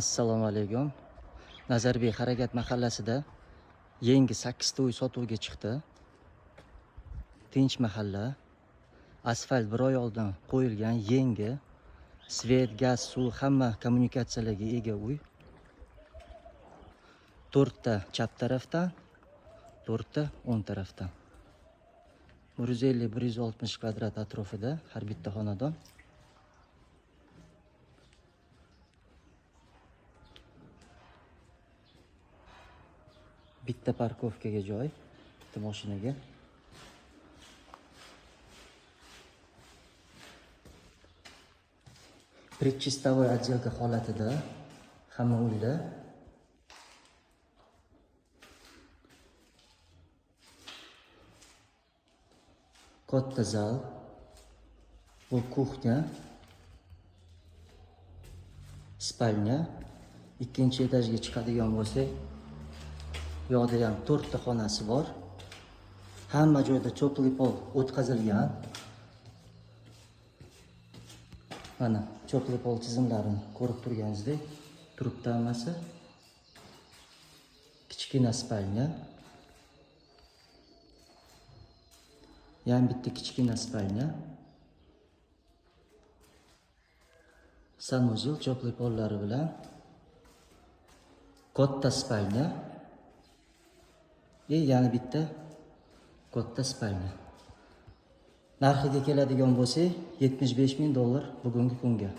Assalomu alaykum. Nazarbek Harakat mahallasida yangi 8 ta uy sotuvga chiqdi. Tinch mahalla. Asfalt bir oy oldin qo'yilgan yangi svet, gaz, suv hamma kommunikatsiyalarga ega uy. 4 ta chap tarafdan, 4 ta o'ng tarafdan. 150-160 kvadrat atrofida har bitta xonadon. Bitta parkovkaga joy, bitta mashinaga. Predchistovoy отделка holatida hamma uylar. Katta zal, bu kuxnya, spalnya. Ikkinchi etajga chiqadigan bo'lsak, bu yoqda ham 4 ta xonasi bor. Hamma joyda cho'pli pol o'tkazilgan. Mana cho'pli pol chizimlarini ko'rib turganingizdek, turibdi hammasi. Kichkina spalnya. Yana bitta kichkina spalnya. Sanuzel cho'pli pollari bilan. Katta spalnya. Yana bitta katta spalnya. Narxiga keladigan bo'lsak, 75 ming dollar bugungi kunga.